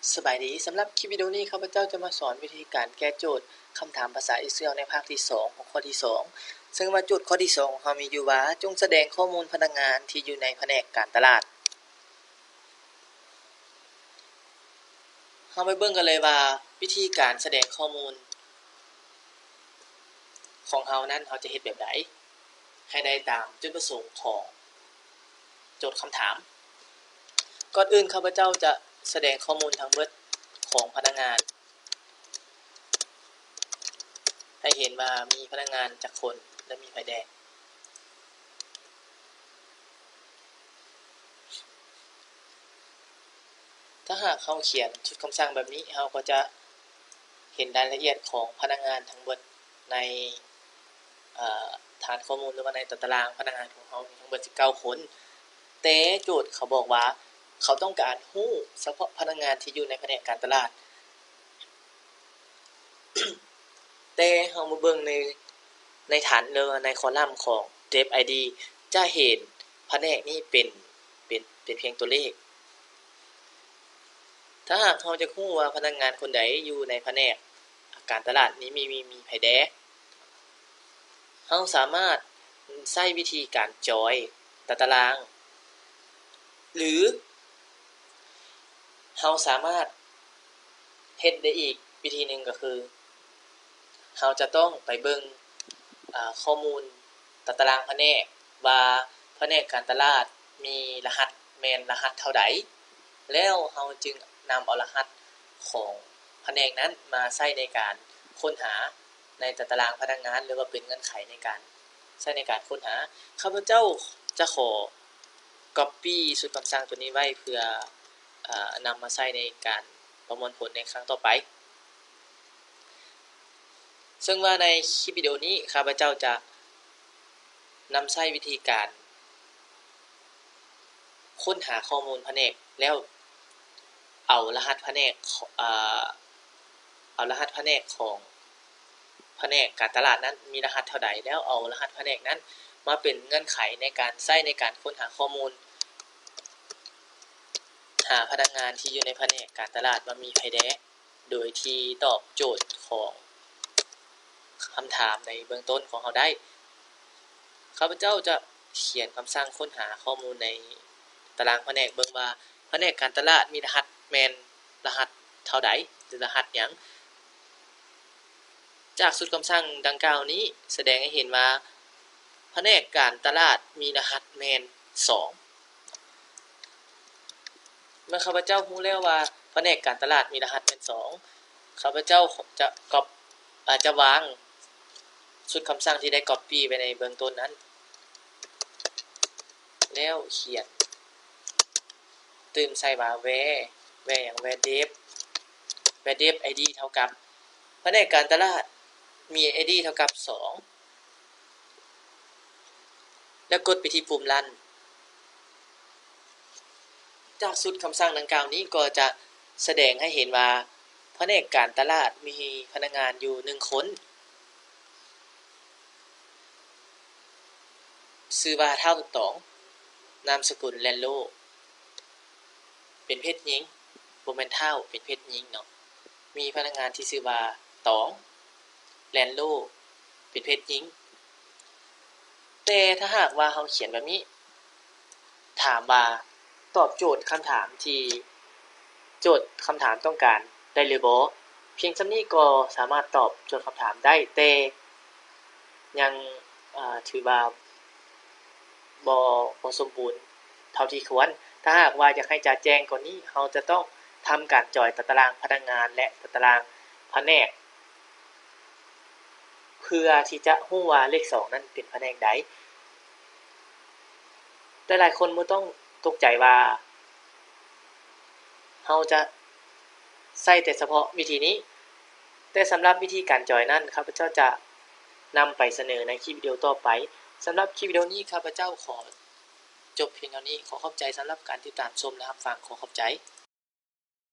ສະບາຍດີ, ສຳລັບຄລິບວິດີໂອນີ້ ຂ້າພະເຈົ້າຈະມາສອນວິທີການແກ້ໂຈດຄຳຖາມພາສາ Excel ໃນພາກທີສອງ ຫົວຂໍ້ທີສອງ ເຊິ່ງວ່າໂຈດຂໍ້ທີສອງຂອງເຮົາມີຢູ່ວ່າ ຈົ່ງສະແດງຂໍ້ມູນພະນັກງານທີ່ຢູ່ໃນພະແນກການຕະຫຼາດ. ເຮົາໄປເບິ່ງກັນເລີຍວ່າ ວິທີການສະແດງຂໍ້ມູນຂອງເຮົານັ້ນ ເຮົາຈະເຮັດແບບໃດ ໃຫ້ໄດ້ຕາມຈຸດປະສົງຂອງໂຈດຄຳຖາມ. ກ່ອນອື່ນ ຂ້າພະເຈົ້າຈະສະແດງຂໍ້ມູນທັງເບິດຂອງພະນັກງານ ໃຫ້ເຫັນວ່າມີພະນັກງານຈັກຄົນ ແລະ ມີໃຜແດ່. ຖ້າຫາກເຮົາຂຽນຊຸດຄຳສັ່ງແບບນີ້ ເຮົາກໍຈະເຫັນລາຍລະອຽດຂອງພະນັກງານທັງເບິດໃນ ເອີ ຖານຂໍ້ມູນ ຫຼືວ່າໃນຕາຕະລາງພະນັກງານຂອງເຮົາມີທັງເບິດສິບເກົ້າຄົນ, ແຕ່ໂຈດເຂົາບອກວ່າເຂົາຕ້ອງການຮູ້ສະເພາະພະນັກງານທີ່ຢູ່ໃນພະແນກການຕະຫຼາດ. ແຕ່ເຮົາມາເບິ່ງໃນ ໃນຖັນ ຫຼືວ່າໃນຄໍລັມຂອງ Dev ID ຈະເຫັນພະແນກນີ້ເປັນ ເປັນ ເປັນພຽງຕົວເລກ. ຖ້າຫາກເຮົາຢາກຮູ້ວ່າພະນັກງານຄົນໃດຢູ່ໃນພະແນກການຕະຫຼາດນີ້ມີ ມີ ມີໃຜແດ່ ເຮົາສາມາດໃຊ້ວິທີການຈອຍຕາຕະລາງ ຫຼື ເຮົາສາມາດເຮັດໄດ້ອີກວິທີໜຶ່ງ ກໍຄື ເຮົາຈະຕ້ອງໄປເບິ່ງ ອາ ຂໍ້ມູນຕາຕະລາງພະແນກ ວ່າພະແນກການຕະຫຼາດມີລະຫັດແມ່ນລະຫັດເທົ່າໃດ, ແລ້ວເຮົາຈຶ່ງນຳເອົາລະຫັດຂອງພະແນກນັ້ນມາໃຊ້ໃນການຄົ້ນຫາໃນຕາຕະລາງພະນັກງານ ຫຼືວ່າເປັນເງື່ອນໄຂໃນການ ໃຊ້ໃນການຄົ້ນຫາ. ຂ້າພະເຈົ້າຈະຂໍກັອບປີ້ຊຸດຄຳສັ່ງຕົວນີ້ໄວ້ ເພື່ອ ອາ ນຳມາໃຊ້ໃນການປະມວນຜົນໃນຄັ້ງຕໍ່ໄປ. ເຊິ່ງວ່າໃນຄລິບວິດີໂອນີ້ ຂ້າພະເຈົ້າຈະນຳໃຊ້ວິທີການຄົ້ນຫາຂໍ້ມູນພະແນກ ແລ້ວເອົາລະຫັດພະແນກ ເອົາລະຫັດພະແນກຂອງພະແນກການຕະຫຼາດນັ້ນມີລະຫັດເທົ່າໃດ ແລ້ວເອົາລະຫັດພະແນກນັ້ນມາເປັນເງື່ອນໄຂໃນການໃຊ້ໃນການຄົ້ນຫາຂໍ້ມູນ ຫາພະນັກງານທີ່ຢູ່ໃນພະແນກການຕະຫຼາດວ່າມີໃຜແດ່ ໂດຍທີ່ຕອບໂຈດຂອງຄຳຖາມໃນເບື້ອງຕົ້ນຂອງເຮົາໄດ້. ຂ້າພະເຈົ້າຈະຂຽນຄຳສັ່ງຄົ້ນຫາຂໍ້ມູນໃນຕາລາງພະແນກເບິ່ງວ່າ ພະແນກການຕະຫຼາດມີລະຫັດແມ່ນລະຫັດເທົ່າໃດ ຫຼື ລະຫັດຫຍັງ. ຈາກຊຸດຄຳສັ່ງດັ່ງກ່າວນີ້ສະແດງໃຫ້ເຫັນວ່າ ພະແນກການຕະຫຼາດມີລະຫັດແມ່ນສອງ. ເມື່ອຂ້າພະເຈົ້າຮູ້ແລ້ວວ່າພະແນກການຕະຫຼາດມີລະຫັດແມ່ນສອງ, ຂ້າພະເຈົ້າຈະກ໋ອບ ອາ ຈະວາງຊຸດຄຳສັ່ງທີ່ໄດ້ກັອບປີ້ໄວ້ໃນເບື້ອງຕົ້ນນັ້ນ ແລ້ວຂຽນຕື່ມໃສ່ວ່າ where where ຫຍັງ where def where def ID ເທົ່າກັບ ພະແນກການຕະຫຼາດມີ ID ເທົ່າກັບສອງ ແລ້ວກົດໄປທີ່ປຸ່ມ Run. ຈາກຊຸດຄຳສັ່ງດັ່ງກ່າວນີ້ກໍຈະສະແດງໃຫ້ເຫັນວ່າ ພະແນກການຕະຫຼາດມີພະນັກງານຢູ່ໜຶ່ງຄົນ ຊື່ວ່າທ້າວຕອງ ນາມສະກຸນ ແລນໂລ ເປັນເພດຍິງ, ບໍ່ແມ່ນທ້າວ ເປັນເພດຍິງເນາະ, ມີພະນັກງານທີ່ຊື່ວ່າຕອງ ແລນໂລ ເປັນເພດຍິງ. ແຕ່ຖ້າຫາກວ່າເຮົາຂຽນແບບນີ້ ຖາມວ່າຕອບໂຈດຄຳຖາມທີ່ໂຈດຄຳຖາມຕ້ອງການໄດ້ຫຼືບໍ່? ພຽງສ່ຳນີ້ກໍສາມາດຕອບໂຈດຄຳຖາມໄດ້, ແຕ່ຍັງ ອາ ຖືວ່າບໍ່ ບໍ່ສົມບູນເທົ່າທີ່ຄວນ. ຖ້າຫາກວ່າຢາກໃຫ້ຈະແຈ້ງກວ່ານີ້, ເຮົາຈະຕ້ອງທຳການຈອຍຕາຕະລາງພະນັກງານ ແລະ ຕາຕະລາງພະແນກ ເພື່ອທີ່ຈະຮູ້ວ່າເລກສອງນັ້ນເປັນພະແນກໃດ. ຫຼາຍໆຄົນບໍ່ຕ້ອງຕົກໃຈວ່າເຮົາຈະໃຊ້ແຕ່ສະເພາະວິທີນີ້, ແຕ່ສຳລັບວິທີການຈອຍນັ້ນ ຂ້າພະເຈົ້າຈະນຳໄປສະເໜີໃນຄລິບວິດີໂອຕໍ່ໄປ. ສຳລັບຄລິບວິດີໂອນີ້ ຂ້າພະເຈົ້າຂໍຈົບພຽງເທົ່ານີ້. ຂໍຂອບໃຈສຳລັບການຕິດຕາມຊົມ ແລະ ຮັບຟັງ. ຂໍຂອບໃຈ.